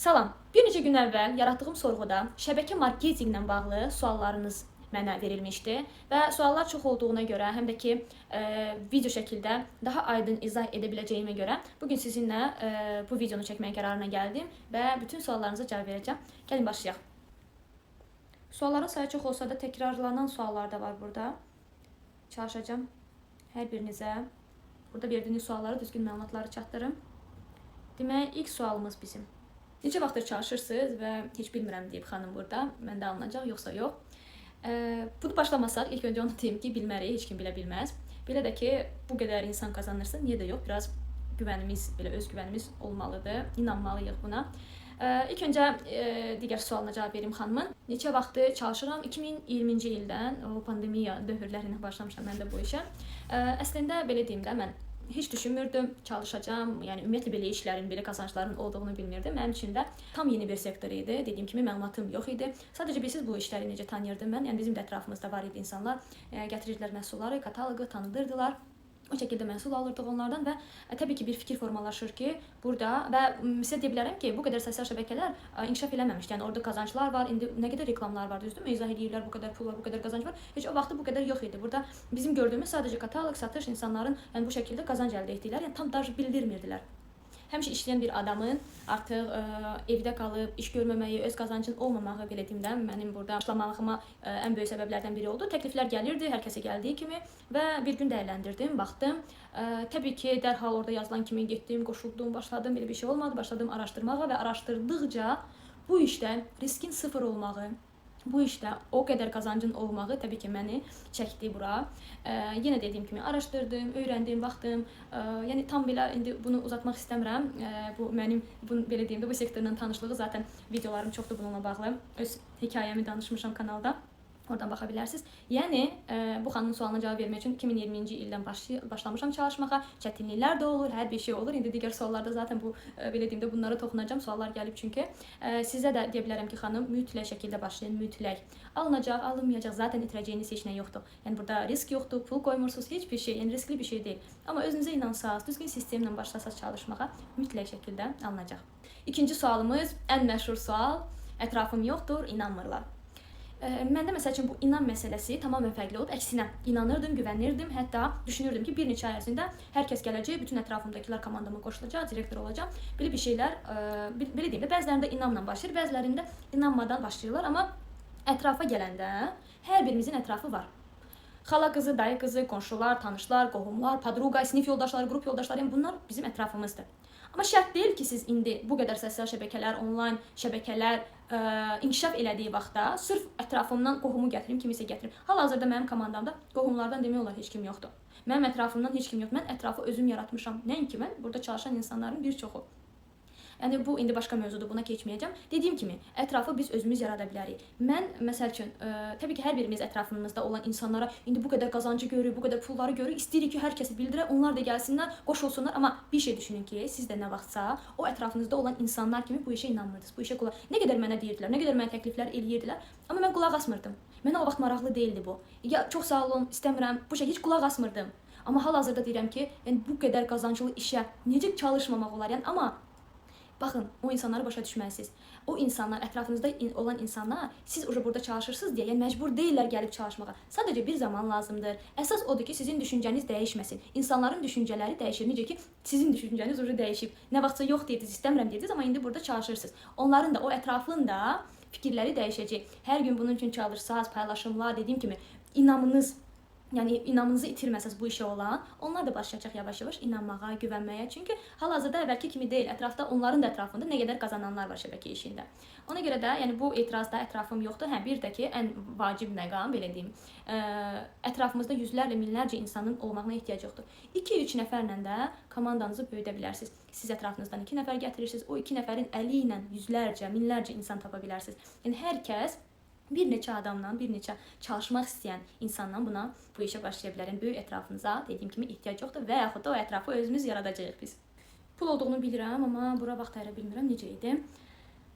Salam. Bir neçə gün əvvəl yaratdığım sorğuda şəbəkə marketinqlə bağlı suallarınız mənə verilmişdi və suallar çox olduğuna görə, həm də ki, video şəkildə daha aydın izah edə biləcəyimə görə bu gün sizinlə bu videonu çəkməyə qərarına gəldim və bütün suallarınıza cavab verəcəm. Gəlin başlayaq. Sualların sayı çox olsa da təkrarlanan suallar da var burada. Çalışacağam hər birinizə burada verdiyiniz suallara düzgün məlumatları çatdırım. Demək, ilk sualımız bizim. Neçə vaxtdır çalışırsınız və heç bilmirəm deyib xanım burada. Məndə alınacaq yoxsa yox. Bunu başlamasaq, ilk öncə onu deyim ki, bilmərik, heç kim bilə bilməz. Belə də ki, bu qədər insan qazanırsa, niyə də yox? Biraz güvənimiz, belə öz güvənimiz olmalıdır. İnanmalıyıq buna. İlk öncə digər sualına cavab verim xanımın. Neçə vaxtdır çalışıram? 2020-ci ildən, o pandemiya dövrlərində başlamışam mən də bu işə. Əslində belə deyim də, mən heç düşünmürdüm çalışacağam. Yəni ümumiyyətlə belə işlərin, belə qazancların olduğunu bilmirdim. Mənim üçün də tam yeni bir sektor idi. Dediyim kimi məlumatım yox idi. Sadəcə bilirsiniz bu işləri necə tanıyırdım mən. Yəni bizim də ətrafımızda var idi insanlar. Gətirirdilər məhsulları, kataloqu tanıdırdılar. O şəkildə məhsul alırdıq onlardan və təbii ki, bir fikir formalaşır ki, burada və sizə deyə bilərəm ki, bu qədər sosial şəbəkələr inkişaf eləməmişdi. Yəni orada qazanclar var, indi nə qədər reklamlar var, düzdürmü? İzah eləyirlər, bu qədər pul var, bu qədər qazanc var. Heç o vaxtı bu qədər yox idi. Burada bizim gördüyümüz sadəcə kataloq, satış, insanların yəni bu şəkildə qazanc əldə etdikləri, yəni tam daş bildirmirdilər. Həmişə işləyən bir adamın artıq evdə qalıb iş görməməyi, öz qazancın olmamağı, belə deyim də, mənim burada başlamağıma ən böyük səbəblərdən biri oldu. Təkliflər gəlirdi, hər kəsə gəldiyi kimi və bir gün dəyərləndirdim, baxdım. Təbii ki, dərhal orada yazılan kimi getdim, qoşuldum, başladım, belə bir şey olmadı. Başladım araşdırmağa və araşdırdıqca bu işdə riskin sıfır olmağı, bu işdə o qədər qazancın olmağı təbii ki, məni çəkdi bura. Yenə dediyim kimi araşdırdım, öyrəndim, baxdım. Yəni tam belə indi bunu uzatmaq istəmirəm. Bu mənim bunu belə deyim də bu sektorla tanışlığı zaten videolarım çoxdur bununla bağlı. Öz hekayəmi danışmışam kanalda. Oradan baxa bilərsiniz. Yəni bu xanımın sualına cavab vermək üçün 2020-ci ildən başlamışam çalışmağa. Çətinliklər də olur, hər bir şey olur. İndi digər suallarda zaten bu belə deyim də bunlara toxunacağam. Suallar gəlib çünki. Sizə də deyə bilərəm ki, xanım, mütləq şəkildə başlayın, mütləq. Alınacaq, alınmayacaq, zaten itirəcəyiniz heç nə yoxdur. Yəni burada risk yoxdur, pul qoymursunuz, heç bir şey, yəni riskli bir şey deyil. Amma özünüzə inansaz, düzgün sistemlə başlasaz çalışmağa, mütləq şəkildə alınacaq. İkinci sualımız, ən məşhur sual. Ətrafım yoxdur, inanmırlar. Məndə məsəl üçün bu inam məsələsi tamamilə fərqli olub. Əksinə, inanırdım, güvənirdim, hətta düşünürdüm ki, bir neçə ay ərzində hər kəs gələcək, bütün ətrafımdakılar komandama qoşulacaq, direktor olacağam. Belə bir şeylər, belə deyim də, bəzilərində inamla başlayır, bəzilərində inanmadan başlayırlar, amma ətrafa gələndə hər birimizin ətrafı var. Xala qızı, dayı qızı, qonşular, tanışlar, qohumlar, podruqa, sinif yoldaşları, qrup yoldaşları, yəni bunlar bizim ətrafımızdır. Amma şərt deyil ki, siz indi bu qədər sosial şəbəkələr, onlayn şəbəkələr inkişaf elədiyi vaxtda sırf ətrafımdan qohumu gətirim, kimisə gətirim. Hal-hazırda mənim komandamda qohumlardan demək olar heç kim yoxdur. Mənim ətrafımdan heç kim yoxdur. Mən ətrafı özüm yaratmışam. Nəinki mən, burada çalışan insanların bir çoxu. Yəni bu indi başqa mövzudur, buna keçməyəcəm. Dediyim kimi, ətrafı biz özümüz yarada bilərik. Mən məsəl üçün, təbii ki, hər birimiz ətrafımızda olan insanlara indi bu qədər qazancı görürük, bu qədər pulları görürük, istəyirik ki, hər kəsə bildirək, onlar da gəlsinlər, qoşulsunlar. Amma bir şey düşünün ki, siz də nə vaxtsa o ətrafınızda olan insanlar kimi bu işə inanmırdınız. Bu işə qulaq. Nə qədər mənə deyirdilər, nə qədər mənə təkliflər eləyirdilər, amma mən qulaq asmırdım. Mənə o vaxt maraqlı deyildi bu. Ya çox sağ olun, istəmirəm. Bu şey heç qulaq asmırdım. Amma hal-hazırda deyirəm ki, yəni bu qədər qazanclı işə necə çalışmamaq olar? Yəni amma baxın, o insanları başa düşməlisiniz. O insanlar, ətrafınızda olan insanlar, siz uca burada çalışırsınız deyə, yəni məcbur deyillər gəlib çalışmağa. Sadəcə bir zaman lazımdır. Əsas odur ki, sizin düşüncəniz dəyişməsin. İnsanların düşüncələri dəyişir. Necə ki, sizin düşüncəniz uca dəyişib. Nə vaxtsa yox deyirdiniz, istəmirəm deyirdiniz, amma indi burada çalışırsınız. Onların da, o ətrafın da fikirləri dəyişəcək. Hər gün bunun üçün çalışsaz, paylaşımlar, dediyim kimi, inamınız, yəni inamınızı itirməsəz bu işə olan, onlar da başlayacaq yavaş-yavaş inanmağa, güvənməyə. Çünki hal-hazırda əvvəlki kimi deyil, ətrafda onların da ətrafında nə qədər qazananlar var şəbəkə işində. Ona görə də, yəni bu etirazda ətrafım yoxdur. Hə, bir də ki, ən vacib məqam, belə deyim, ətrafımızda yüzlərlə, minlərcə insanın olmağına ehtiyac yoxdur. 2-3 nəfərlə də komandanızı böyüdə bilərsiniz. Siz ətrafınızdan 2 nəfər gətirirsiniz, o 2 nəfərin əli ilə yüzlərcə, minlərcə insan tapa bilərsiniz. Yəni hər kəs bir neçə adamla, bir neçə çalışmaq istəyən insanla bu işə başlaya bilər. Yəni böyük ətrafınıza dediyim kimi ehtiyac yoxdur və yaxud da o ətrafı özümüz yaradacağıq biz. Pul olduğunu bilirəm, amma bura vaxt ayıra bilmirəm. Necə edim?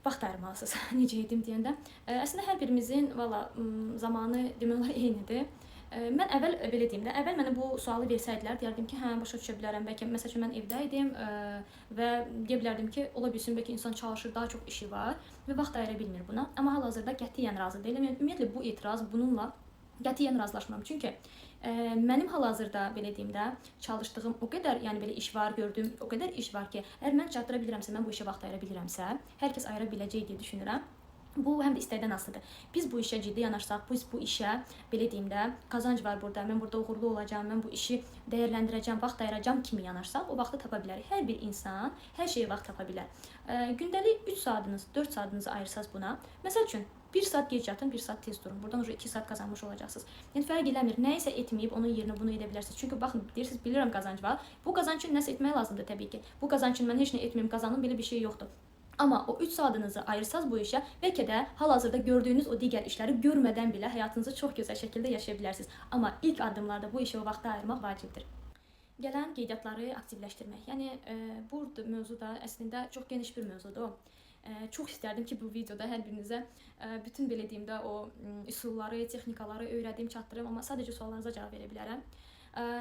Vaxt ayırmalısınız. Necə edim deyəndə. Əslində hər birimizin valla zamanı demək olar eynidir. Mən əvvəl belə deyim də, əvvəl mənə bu sualı versəydilər, deyərdim ki, hə, başa düşə bilərəm. Bəlkə məsəl üçün mən evdə idim və deyə bilərdim ki, ola bilsin bəlkə insan çalışır, daha çox işi var və vaxt ayıra bilmir buna. Amma hal-hazırda qətiyyən razı deyiləm. Yəni ümumiyyətlə bu etiraz bununla qətiyyən razılaşmıram. Çünki mənim hal-hazırda belə deyim də, çalışdığım o qədər, yəni belə iş var, gördüyüm o qədər iş var ki, əgər mən çatdıra bilirəmsə, mən bu işə vaxt ayıra bilirəmsə, hər kəs ayıra biləcək deyə düşünürəm. Bu həm də istəkdən asılıdır. Biz bu işə ciddi yanaşsaq, biz bu işə belə deyim də, qazanc var burada, mən burada uğurlu olacağam, mən bu işi dəyərləndirəcəm, vaxt ayıracağam kimi yanaşsaq, o vaxtı tapa bilərik. Hər bir insan hər şeyə vaxt tapa bilər. Gündəlik 3 saatınız, 4 saatınızı ayırsaz buna, məsəl üçün 1 saat gec yatın, 1 saat tez durun. Buradan 2 saat qazanmış olacaqsınız. Yəni fərq eləmir. Nə isə etməyib onun yerinə bunu edə bilərsiniz. Çünki baxın, deyirsiniz, bilirəm qazanc var. Bu qazanc üçün nəsə etmək lazımdır təbii ki. Bu qazanc üçün mən heç nə etməyim, qazanım, belə bir şey yoxdur. Amma o 3 saatınızı ayırsaz bu işə, bəlkə də hal-hazırda gördüyünüz o digər işləri görmədən belə həyatınızı çox gözəl şəkildə yaşaya bilərsiniz. Amma ilk addımlarda bu işə o vaxtı ayırmaq vacibdir. Gələn qeydiyyatları aktivləşdirmək. Yəni bu mövzu da əslində çox geniş bir mövzudur. Çox istərdim ki, bu videoda hər birinizə bütün belə deyim də o üsulları, texnikaları öyrədim, çatdırım, amma sadəcə suallarınıza cavab verə bilərəm.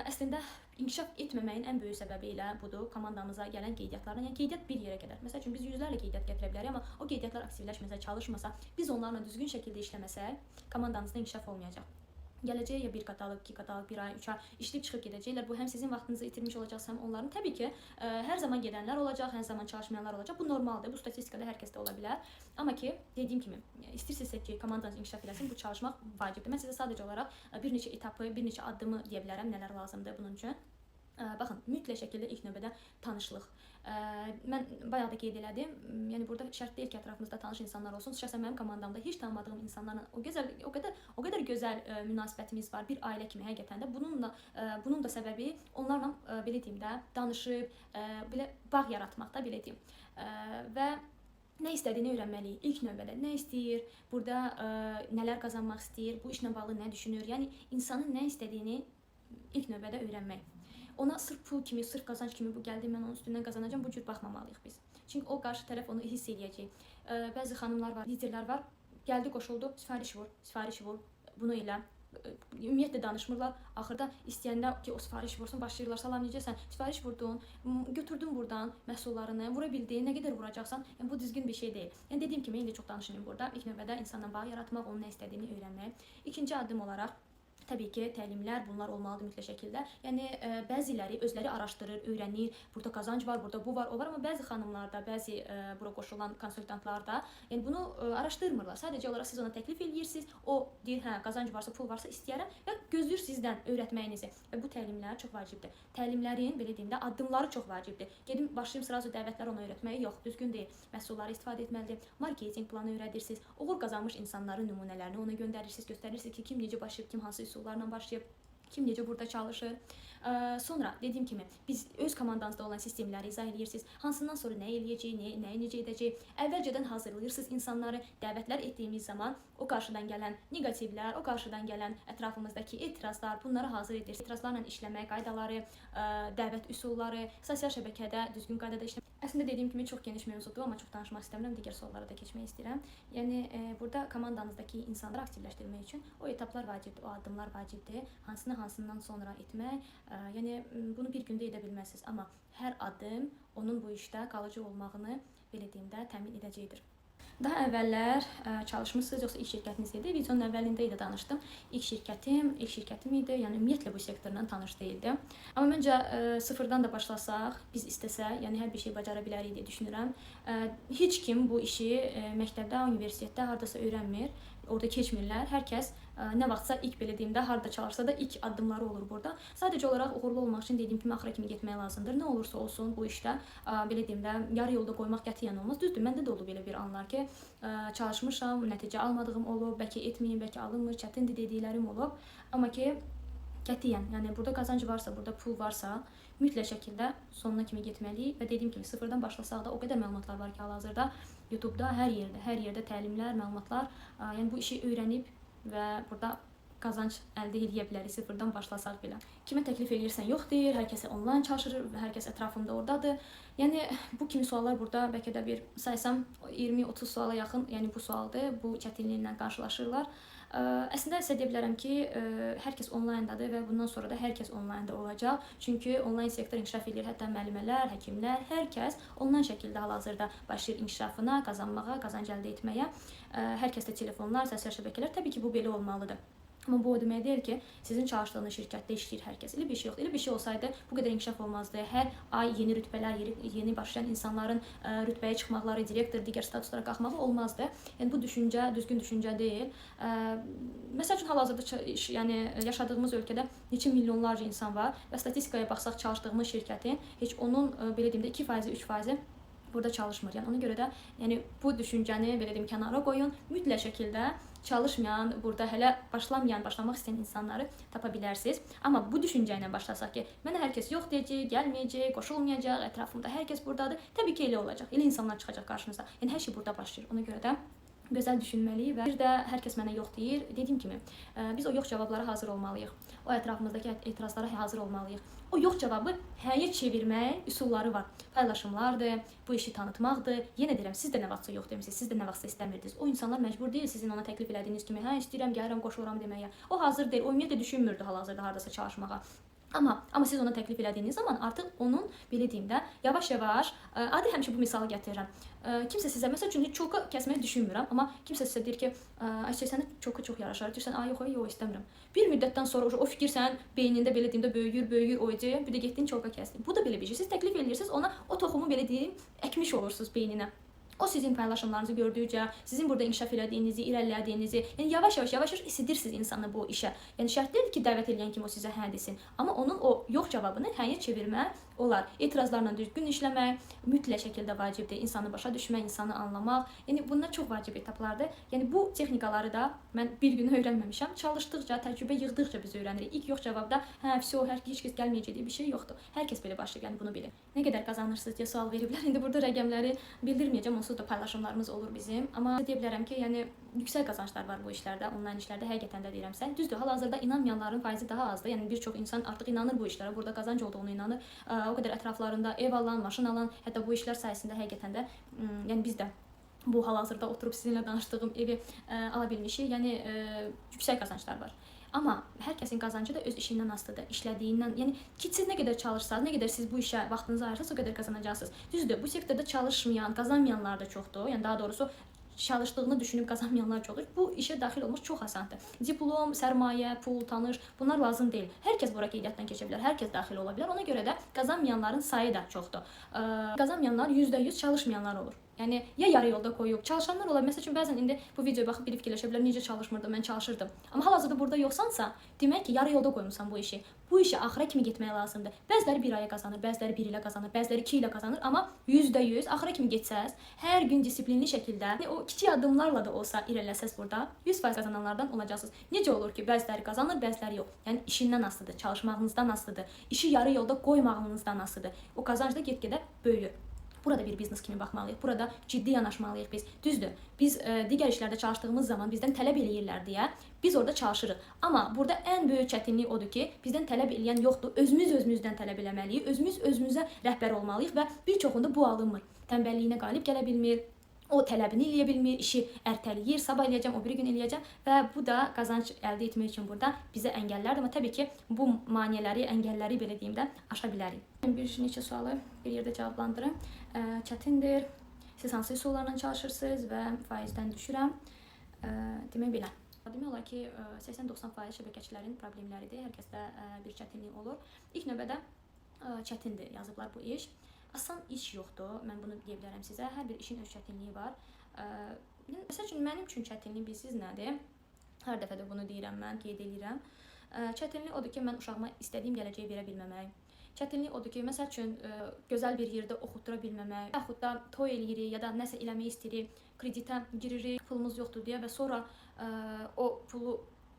Əslində inkişaf etməməyin ən böyük səbəbi elə budur, komandamıza gələn qeydiyyatlardan. Yəni qeydiyyat bir yerə qədər. Məsəl üçün biz yüzlərlə qeydiyyat gətirə bilərik, amma o qeydiyyatlar aktivləşməsə, çalışmasa, biz onlarla düzgün şəkildə işləməsək, komandamızda inkişaf olmayacaq. Gələcəyə ya bir katalog, 2 katalog, 1 ay, 3 ay işləyib çıxıb gedəcəklər. Bu həm sizin vaxtınızı itirmiş olacaqsınız, həm onların. Təbii ki, hər zaman gedənlər olacaq, hər zaman çalışmayanlar olacaq. Bu normaldır. Bu statistikada hər kəsdə ola bilər. Amma ki, dediyim kimi, istəyirsinizsə ki, komandanız inkişaf eləsin, bu çalışmaq vacibdir. Mən sizə sadəcə olaraq bir neçə etapı, bir neçə addımı deyə bilərəm, nələr lazımdır bunun üçün. Baxın, mütləq şəkildə ilk növbədə tanışlıq. Mən bayaq da qeyd elədim. Yəni burada şərt deyil ki, ətrafımızda tanış insanlar olsun. Şəxsən mənim komandamda heç tanımadığım insanlarla o gözəl, o qədər gözəl münasibətimiz var, bir ailə kimi həqiqətən də. Bununla bunun da səbəbi onlarla belə deyim də, danışıb, belə bağ yaratmaqda, belə deyim. Və nə istədiyini öyrənməliyik. İlk növbədə nə istəyir, burada nələr qazanmaq istəyir, bu işlə bağlı nə düşünür. Yəni insanın nə istədiyini ilk növbədə öyrənmək. Ona sırf pul kimi, sırf qazanc kimi bu gəldi, mən onun üstündən qazanacağam, bu cür baxmamalıyıq biz. Çünki o qarşı tərəf onu hiss eləyəcək. Bəzi xanımlar var, liderlər var, gəldi, qoşuldu, sifariş vur, sifariş vur, bunu elə. Ümumiyyətlə danışmırlar. Axırda istəyəndə ki, o sifariş vursun, başlayırlar. Salam, necəsən? Sifariş vurdun, götürdün buradan məhsullarını, vura bildin, nə qədər vuracaqsan? Yəni bu düzgün bir şey deyil. Yəni dediyim kimi, indi çox danışmayım burada. İlk növbədə insanla bağ yaratmaq, onun nə istədiyini öyrənmək. İkinci addım olaraq təbii ki, təlimlər, bunlar olmalıdır mütləq şəkildə. Yəni bəziləri özləri araşdırır, öyrənir. Burada qazanc var, burada bu var, o var, amma bəzi xanımlar da, bəzi bura qoşulan konsultantlar da, yəni bunu araşdırmırlar. Sadəcə olaraq siz ona təklif eləyirsiniz. O deyir, hə, qazanc varsa, pul varsa istəyərəm və gözləyir sizdən öyrətməyinizi. Və bu təlimlər çox vacibdir. Təlimlərin, belə deyim də, addımları çox vacibdir. Gedim başlayım sırazu dəvətlər ona öyrətməyə, yox, düzgün deyil. Məhsulları istifadə etməlidir. Marketinq planı öyrədirsiniz. Uğur qazanmış insanların nümunələrini ona göndərirsiniz, göstərirsiniz ki, kim necə başlayıb, kim hansı üsullarla başlayıb, kim necə burada çalışır. Sonra dediyim kimi biz öz komandanızda olan sistemləri izah eləyirsiniz. Hansından sonra nə eləyəcək, nəyi necə edəcək. Əvvəlcədən hazırlayırsınız insanları. Dəvətlər etdiyimiz zaman o qarşıdan gələn neqativlər, o qarşıdan gələn ətrafımızdakı etirazlar, bunları hazır edirsiniz. Etirazlarla işləmək qaydaları, dəvət üsulları, sosial şəbəkədə düzgün qaydada işləmək. Əslində dediyim kimi çox geniş mövzudur, amma çox danışmaq istəmirəm, digər suallara da keçmək istəyirəm. Yəni burada komandanızdakı insanları aktivləşdirmək üçün o etaplar vacibdir, o addımlar vacibdir. Hansını hansından sonra etmək, yəni bunu bir gündə edə bilməzsiniz, amma hər addım onun bu işdə qalıcı olmağını, belə deyim də, təmin edəcəkdir. Daha əvvəllər çalışmışsınız, yoxsa ilk şirkətiniz idi? Videonun əvvəlində ilə danışdım. İlk şirkətim idi. Yəni ümumiyyətlə bu sektorla tanış değildim. Amma məncə sıfırdan da başlasaq, biz istəsək, yəni hər bir şey bacara bilərik deyə düşünürəm. Heç kim bu işi məktəbdə, universitetdə hardasa öyrənmir. Orada keçmirlər. Hər kəs nə vaxtsa ilk, belə deyim də, harda çalışsa da ilk addımları olur burada. Sadəcə olaraq uğurlu olmaq üçün dediyim kimi axıra kimi getmək lazımdır. Nə olursa olsun bu işdə, belə deyim də, yarı yolda qoymaq qətiyyən olmaz. Düzdür, məndə də olub belə bir anlar ki, çalışmışam, nəticə almadığım olub, bəlkə etməyim, bəlkə alınmır, çətindir dediklərim olub. Amma ki, qətiyyən, yəni burada qazanc varsa, burada pul varsa, mütləq şəkildə sonuna kimi getməliyik və dediyim kimi sıfırdan başlasaq da o qədər məlumatlar var ki, hal-hazırda YouTube-da hər yerdə təlimlər, məlumatlar, yəni bu işi öyrənib və burada qazanc əldə edə bilərik sıfırdan başlasaq belə. Kimə təklif eləyirsən yox deyir, hər kəsə onlayn çalışır, hər kəs ətrafımda oradadır. Yəni bu kimi suallar burada bəlkə də bir saysam 20-30 suala yaxın, yəni bu sualdır, bu çətinliklə qarşılaşırlar. Əslində sizə deyə bilərəm ki, hər kəs onlayndadır və bundan sonra da hər kəs onlaynda olacaq. Çünki onlayn sektor inkişaf eləyir. Hətta müəllimələr, həkimlər, hər kəs onlayn şəkildə hal-hazırda başlayır inkişafına, qazanmağa, qazanc əldə etməyə. Hər kəsdə telefonlar, sosial şəbəkələr, təbii ki, bu belə olmalıdır. Amma bu o demək deyil ki, sizin çalışdığınız şirkətdə işləyir hər kəs. Elə bir şey yoxdur. Elə bir şey olsaydı bu qədər inkişaf olmazdı. Hər ay yeni rütbələr, yeni başlayan insanların rütbəyə çıxmaqları, direktor, digər statuslara qalxmağı olmazdı. Yəni bu düşüncə düzgün düşüncə deyil. Məsəl üçün hal-hazırda yəni yaşadığımız ölkədə neçə milyonlarca insan var və statistikaya baxsaq çalışdığımız şirkətin heç onun belə deyim də 2%, 3% burada çalışmır. Yəni ona görə də yəni bu düşüncəni belə deyim kənara qoyun. Mütləq şəkildə çalışmayan, burada hələ başlamayan, başlamaq istəyən insanları tapa bilərsiniz. Amma bu düşüncə ilə başlasaq ki, mənə hər kəs yox deyəcək, gəlməyəcək, qoşulmayacaq, ətrafımda hər kəs burdadır. Təbii ki, elə olacaq. Elə insanlar çıxacaq qarşınıza. Yəni hər şey burada başlayır. Ona görə də gözəl düşünməliyik və bir də hər kəs mənə yox deyir. Dediyim kimi, biz o yox cavablara hazır olmalıyıq. O ətrafımızdakı etirazlara hazır olmalıyıq. O yox cavabı həyə çevirmək üsulları var. Paylaşımlardır, bu işi tanıtmaqdır. Yenə deyirəm, siz də nə vaxtsa yox demisiniz, siz də nə vaxtsa istəmirdiniz. O insanlar məcbur deyil sizin ona təklif elədiyiniz kimi, hə, istəyirəm, gəlirəm, qoşuluram deməyə. O hazır deyil, o ümumiyyətlə düşünmürdü hal-hazırda hardasa çalışmağa. Amma siz ona təklif elədiyiniz zaman artıq onun, belə deyim də, yavaş-yavaş, adi həmişə bu misalı gətirirəm. Kimsə sizə, məsəl üçün, heç çolka kəsməyi düşünmürəm, amma kimsə sizə deyir ki, Ayşə, sənə çolka çox yaraşar. Deyirsən, ay, yox, yox, istəmirəm. Bir müddətdən sonra o fikir sənin beynində, belə deyim də, böyüyür, böyüyür, o ideya, bir də getdin çolka kəsdin. Bu da belə bir şey. Siz təklif eləyirsiniz, ona o toxumu, belə deyim, əkmiş olursunuz beyninə. O sizin paylaşımlarınızı gördükcə, sizin burada inkişaf elədiyinizi, irəlilədiyinizi, yəni yavaş-yavaş isidirsiniz insanı bu işə. Yəni şərt deyil ki, dəvət eləyən kimi o sizə hə desin. Amma onun o yox cavabını həyə çevirmək olar. Etirazlarla düzgün işləmək mütləq şəkildə vacibdir. İnsanı başa düşmək, insanı anlamaq. Yəni bunlar çox vacib etaplardır. Yəni bu texnikaları da mən bir gün öyrənməmişəm. Çalışdıqca, təcrübə yığdıqca biz öyrənirik. İlk yox cavabda hə, vəsə, heç kəs gəlməyəcək deyə bir şey yoxdur. Hər kəs belə başlayır, yəni bunu bilin. Nə qədər qazanırsınız deyə sual veriblər. İndi burada rəqəmləri bildirməyəcəm, onsuz da paylaşımlarımız olur bizim. Amma deyə bilərəm ki, yəni yüksək qazanclar var bu işlərdə, onlayn işlərdə həqiqətən də deyirəm sən. Düzdür, hal-hazırda inanmayanların faizi daha azdır. Yəni bir çox insan artıq inanır bu işlərə, burada qazanc olduğunu inanır. O qədər ətraflarında ev alan, maşın alan, hətta bu işlər sayəsində həqiqətən də, yəni biz də bu hal-hazırda oturub sizinlə danışdığım evi ala bilmişik. Yəni yüksək qazanclar var. Amma hər kəsin qazancı da öz işindən asılıdır, işlədiyindən. Yəni ki, siz nə qədər çalışsanız, nə qədər siz bu işə vaxtınızı ayırsanız, o qədər qazanacaqsınız. Düzdür, bu sektorda çalışmayan, qazanmayanlar da çoxdur. Yəni daha doğrusu çalışdığını düşünüb qazanmayanlar çoxdur. Bu işə daxil olmaq çox asandır. Diplom, sərmayə, pul, tanış, bunlar lazım deyil. Hər kəs bura qeydiyyatdan keçə bilər, hər kəs daxil ola bilər. Ona görə də qazanmayanların sayı da çoxdur. Qazanmayanlar %100 çalışmayanlar olur. Yəni ya yarı yolda qoyub, çalışanlar ola bilər. Məsəl üçün bəzən indi bu videoya baxıb biri fikirləşə bilər, necə çalışmırdım, mən çalışırdım. Amma hal-hazırda burada yoxsansa, demək ki, yarı yolda qoymusan bu işi. Bu işə axıra kimi getmək lazımdır. Bəziləri bir aya qazanır, bəziləri bir ilə qazanır, bəziləri 2 ilə qazanır, amma %100 axıra kimi getsəz, hər gün disiplinli şəkildə, yəni o kiçik addımlarla da olsa irəliləsəz burada 100% qazananlardan olacaqsınız. Necə olur ki, bəziləri qazanır, bəziləri yox. Yəni işindən asılıdır, çalışmağınızdan asılıdır, işi yarı yolda qoymağınızdan asılıdır. O qazanc da get-gedə böyüyür. Burada bir biznes kimi baxmalıyıq. Burada ciddi yanaşmalıyıq biz. Düzdür, biz digər işlərdə çalışdığımız zaman bizdən tələb eləyirlər deyə biz orada çalışırıq. Amma burada ən böyük çətinlik odur ki, bizdən tələb eləyən yoxdur. Özümüz özümüzdən tələb eləməliyik. Özümüz özümüzə rəhbər olmalıyıq və bir çoxunda bu alınmır. Tənbəlliyinə qalib gələ bilmir. O tələbini eləyə bilmir, işi ertələyir, sabah eləyəcəm, o biri gün eləyəcəm və bu da qazanc əldə etmək üçün burada bizə əngəllərdir. Amma təbii ki, bu maneələri, əngəlləri belə deyim də aşa bilərik. Bir neçə sualı bir yerdə cavablandırım. Çətindir. Siz hansı üsullarla çalışırsınız və faizdən düşürəm. Demək belə. Demək olar ki, 80-90% şəbəkəçilərin problemləridir. Hər kəsdə bir çətinlik olur. İlk növbədə çətindir yazıblar bu iş. Asan iş yoxdur, mən bunu deyə bilərəm sizə. Hər bir işin öz çətinliyi var. Məsəl üçün, mənim üçün çətinlik bilirsiz nədir? Hər dəfə də bunu deyirəm mən, qeyd eləyirəm. Çətinlik odur ki, mən uşağıma istədiyim gələcəyi verə bilməmək. Çətinlik odur ki, məsəl üçün, gözəl bir yerdə oxutdura bilməmək, yaxud da toy eləyirik ya da nəsə eləmək istəyirik, kreditə giririk, pulumuz yoxdur deyə və sonra o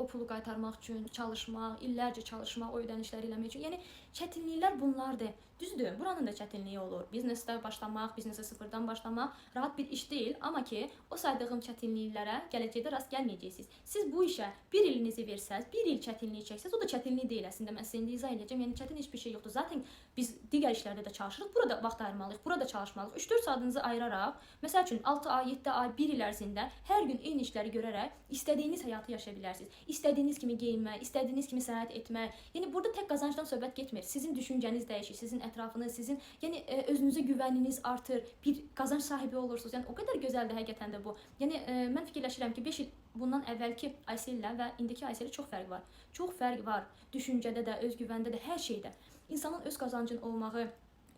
pulu qaytarmaq üçün çalışmaq, illərcə çalışmaq, o ödənişləri eləmək üçün. Yəni Çətinliklər bunlardır. Düzdür, buranın da çətinliyi olur. Biznesdə başlamaq, biznesə sıfırdan başlamaq rahat bir iş deyil, amma ki, o saydığım çətinliklərə gələcəkdə rast gəlməyəcəksiniz. Siz bu işə bir ilinizi versəz, bir il çətinlik çəksəz, o da çətinlik deyil əslində. Mən sizə indi izah edəcəm. Yəni çətin heç bir şey yoxdur. Zaten biz digər işlərdə də çalışırıq. Burada vaxt ayırmalıyıq, burada çalışmalıyıq. 3-4 saatınızı ayıraraq, məsəl üçün 6 ay, 7 ay, 1 il ərzində hər gün eyni işləri görərək istədiyiniz həyatı yaşaya bilərsiniz. İstədiyiniz kimi geyinmək, istədiyiniz kimi səyahət etmək. Yəni burada tək qazancdan söhbət getmir. Sizin düşüncəniz dəyişir, sizin ətrafınız, sizin yəni özünüzə güvəniniz artır, bir qazanc sahibi olursunuz. Yəni o qədər gözəldir həqiqətən də bu. Yəni mən fikirləşirəm ki, 5 il bundan əvvəlki Aysel ilə və indiki Aysel ilə çox fərq var. Çox fərq var. Düşüncədə də, özgüvəndə də, hər şeydə. İnsanın öz qazancının olmağı,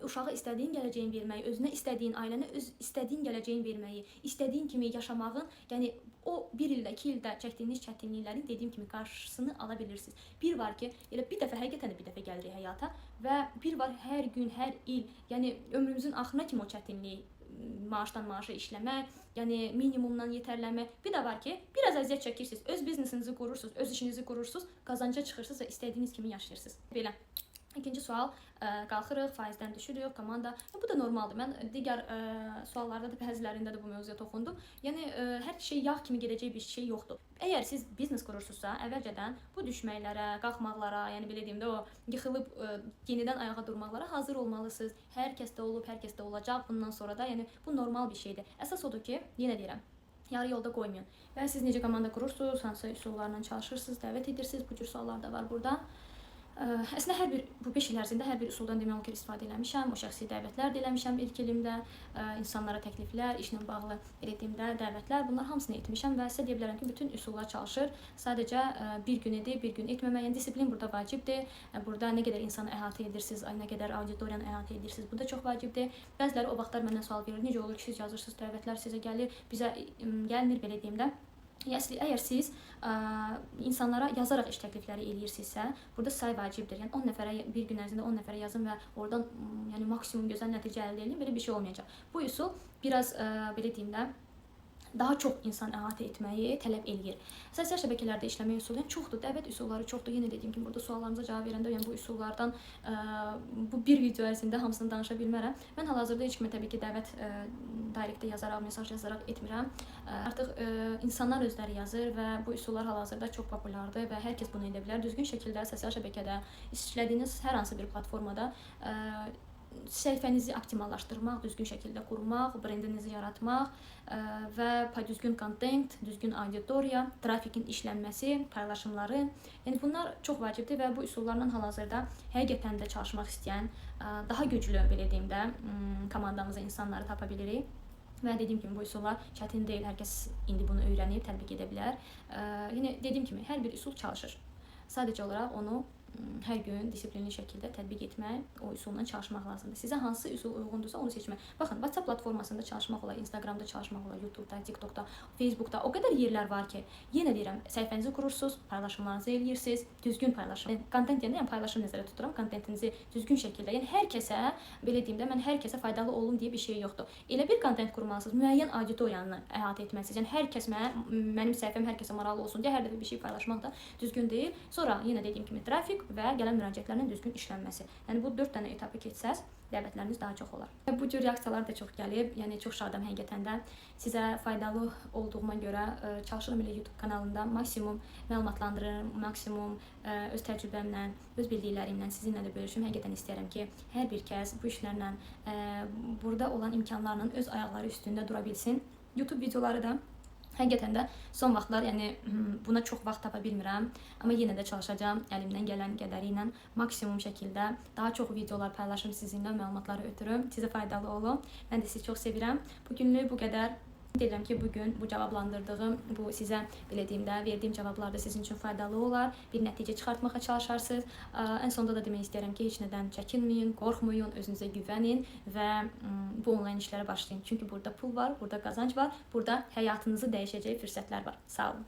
uşağa istədiyin gələcəyin verməyi, özünə istədiyin, ailənə öz istədiyin gələcəyin verməyi, istədiyin kimi yaşamağın, yəni o bir ildə, 2 ildə çəkdiyiniz çətinliklərin dediyim kimi qarşısını ala bilirsiniz. Bir var ki, elə bir dəfə həqiqətən də bir dəfə gəlirik həyata və bir var hər gün, hər il, yəni ömrümüzün axırına kimi o çətinlik, maaşdan maaşa işləmək, yəni minimumdan yetərlənmək. Bir də var ki, biraz əziyyət çəkirsiniz, öz biznesinizi qurursunuz, öz işinizi qurursunuz, qazanca çıxırsınız və istədiyiniz kimi yaşayırsınız. Belə. İkinci sual, qalxırıq, faizdən düşürük, komanda. Bu da normaldır. Mən digər suallarda da bəzilərində də bu mövzuya toxundum. Yəni hər şey yağ kimi gedəcək bir şey yoxdur. Əgər siz biznes qurursunuzsa, əvvəlcədən bu düşməklərə, qalxmaqlara, yəni belə deyim də o yıxılıb yenidən ayağa durmaqlara hazır olmalısınız. Hər kəsdə olub, hər kəsdə olacaq. Bundan sonra da yəni bu normal bir şeydir. Əsas odur ki, yenə deyirəm, yarı yolda qoymayın. Və siz necə komanda qurursunuz, hansı üsullarla çalışırsınız, dəvət edirsiniz, bu cür suallar da var burada. Əslində hər bir bu 5 il ərzində hər bir üsuldan demək olar ki, istifadə eləmişəm. O şəxsi dəvətlər də eləmişəm ilk ilimdə, insanlara təkliflər, işlə bağlı belə deyim də dəvətlər, bunlar hamısını etmişəm və sizə deyə bilərəm ki, bütün üsullar çalışır. Sadəcə bir gün edib, bir gün etməmək, yəni disiplin burada vacibdir. Burada nə qədər insanı əhatə edirsiniz, nə qədər auditoriyanı əhatə edirsiniz, bu da çox vacibdir. Bəziləri o vaxtlar məndən sual verir, necə olur ki, siz yazırsınız, dəvətlər sizə gəlir, bizə gəlmir, belə deyim də. Əgər siz insanlara yazaraq iş təklifləri eləyirsinizsə, burada say vacibdir. Yəni 10 nəfərə bir gün ərzində 10 nəfərə yazın və oradan yəni maksimum gözəl nəticə əldə edin, belə bir şey olmayacaq. Bu üsul biraz belə deyim də, daha çox insan əhatə etməyi tələb eləyir. Sosial şəbəkələrdə işləmək üsulu yəni çoxdur, dəvət üsulları çoxdur. Yenə dediyim kimi burada suallarınıza cavab verəndə yəni bu üsullardan bu bir video ərzində hamısını danışa bilmərəm. Mən hal-hazırda heç kimə təbii ki, dəvət direktdə yazaraq, mesaj yazaraq etmirəm. Artıq insanlar özləri yazır və bu üsullar hal-hazırda çox populyardır və hər kəs bunu edə bilər. Düzgün şəkildə sosial şəbəkədə işlədiyiniz hər hansı bir platformada səhifənizi optimallaşdırmaq, düzgün şəkildə qurmaq, brendinizi yaratmaq və düzgün kontent, düzgün auditoriya, trafikin işlənməsi, paylaşımları. Yəni bunlar çox vacibdir və bu üsullarla hal-hazırda həqiqətən də çalışmaq istəyən, daha güclü belə deyim də, komandamıza insanları tapa bilirik. Və dediyim kimi bu üsullar çətin deyil, hər kəs indi bunu öyrənib tətbiq edə bilər. Yəni dediyim kimi hər bir üsul çalışır. Sadəcə olaraq onu hər gün disiplinli şəkildə tətbiq etmək, o üsulla çalışmaq lazımdır. Sizə hansı üsul uyğundursa onu seçmək. Baxın, WhatsApp platformasında çalışmaq olar, Instagramda çalışmaq olar, YouTube'da, TikTok'da, Facebook'da o qədər yerlər var ki, yenə deyirəm, səhifənizi qurursunuz, paylaşımlarınızı eləyirsiniz, düzgün paylaşım. Kontent deyəndə yəni paylaşım nəzərdə tuturam, kontentinizi düzgün şəkildə, yəni hər kəsə, belə deyim də, mən hər kəsə faydalı olum deyə bir şey yoxdur. Elə bir kontent qurmalısınız, müəyyən auditoriyanı əhatə etməlisiniz. Yəni hər kəs mənim səhifəm hər kəsə maraqlı olsun deyə hər dəfə bir şey paylaşmaq da düzgün deyil. Sonra yenə dediyim kimi trafik və gələn müraciətlərin düzgün işlənməsi. Yəni bu 4 dənə etapı keçsəz, dəvətləriniz daha çox olar. Bu cür reaksiyalar da çox gəlib. Yəni çox şadam həqiqətən də. Sizə faydalı olduğuma görə çalışıram elə YouTube kanalında maksimum məlumatlandırırım, maksimum öz təcrübəmlə, öz bildiklərimlə sizinlə də bölüşüm. Həqiqətən istəyirəm ki, hər bir kəs bu işlərlə, burada olan imkanlarla öz ayaqları üstündə dura bilsin. YouTube videoları da həqiqətən də son vaxtlar yəni buna çox vaxt tapa bilmirəm, amma yenə də çalışacağam əlimdən gələn qədəri ilə maksimum şəkildə daha çox videolar paylaşım sizinlə, məlumatları ötürüm, sizə faydalı olum. Mən də sizi çox sevirəm. Bugünlük bu qədər. Deyirəm ki, bugün bu cavablandırdığım, bu sizə belə deyim də, verdiyim cavablar da sizin üçün faydalı olar. Bir nəticə çıxartmağa çalışarsınız. Ən sonda da demək istəyirəm ki, heç nədən çəkinməyin, qorxmayın, özünüzə güvənin və bu onlayn işlərə başlayın. Çünki burada pul var, burada qazanc var, burada həyatınızı dəyişəcək fürsətlər var. Sağ olun.